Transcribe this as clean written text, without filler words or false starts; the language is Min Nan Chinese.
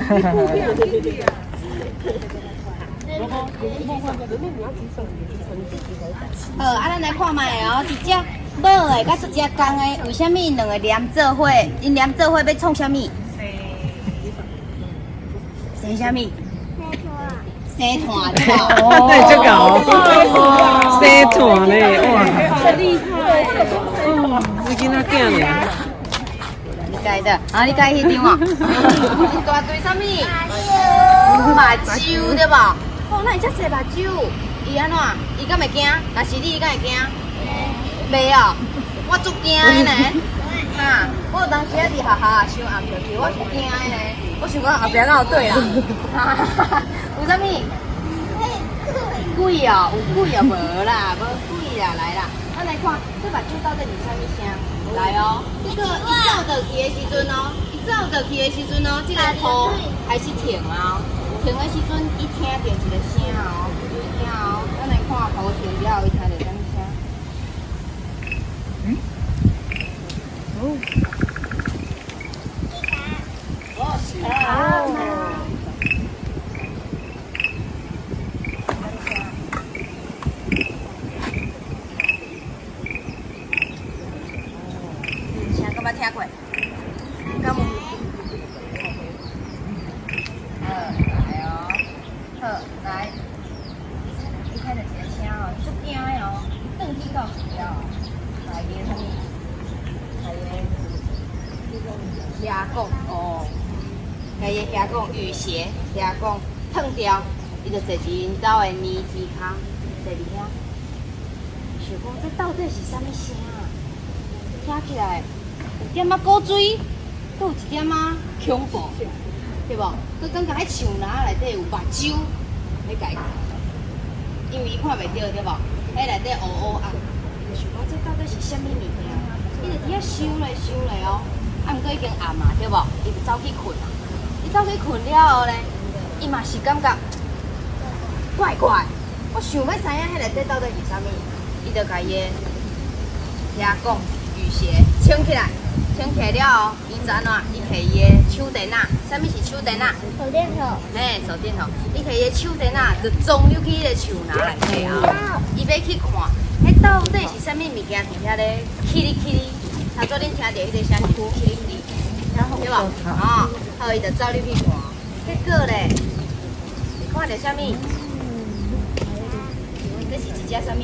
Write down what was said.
好，啊，咱來看覓哦，一隻母的佮一隻公的，為啥物𪜶兩个黏做伙？𪜶黏做伙欲創啥物？生啥物？生團對無？那會足𠢕，生團呢，哇！厲害！你囡仔囝呢？你該的，啊，你該彼張哦。一大堆啥物？目睭對無？哦，哪會遮濟目睭？伊按怎？伊敢會驚？若是你，伊敢會驚？袂哦，我足驚的呢。哈，我有當時仔佇學校啊，傷暗著去，我是驚的呢。我想講後壁敢有對人。有啥物？鬼哦，有鬼哦，無啦，無鬼啦，來啦，咱來看這目睭到底是啥物聲？來哦，這個伊走落去的時陣哦，伊走落去的時陣哦，這個雨開始停啊，停的時陣，伊聽著一個聲哦，注意聽哦，咱來看雨停了後，伊聽著啥物聲？嗯？哦。哦。聲敢捌聽過？敢有？好，來哦，好，來，伊聽著一個聲哦，伊足驚的哦，伊轉去到厝了後，來伊的啥物？來伊的鞋講哦，共伊的鞋講雨鞋，鞋講脫掉，伊就坐佇𪜶兜的泥梯跤，坐佇遐，想講這到底是啥物聲啊？聽起來有點仔古錐，閣有一點仔恐怖，對無？閣感覺彼樹林內底有目睭咧共伊看，因為伊看袂著，對無？彼內底烏烏暗，伊就想講這到底是啥物物件？伊就佇遐想咧想咧哦，啊，毋過已經暗啊，對無？伊就走去睏啊。伊走去睏了後咧，伊嘛是感覺怪怪。我想欲知影彼內底到底是啥物，伊就共伊的鞋講雨鞋穿起來，穿起來了後，伊就按怎？伊提伊的手電仔，啥物是手電仔？手電筒。嘿，手電筒。伊提伊的手電仔，就鑽入去彼个樹林內底啊！伊欲去看，彼到底是啥物物件佇遐咧？起哩起哩，頭拄恁聽著彼个聲是起哩起哩，對無？哦，好，伊就走入去看，結果咧，伊看著啥物？這是一隻啥物？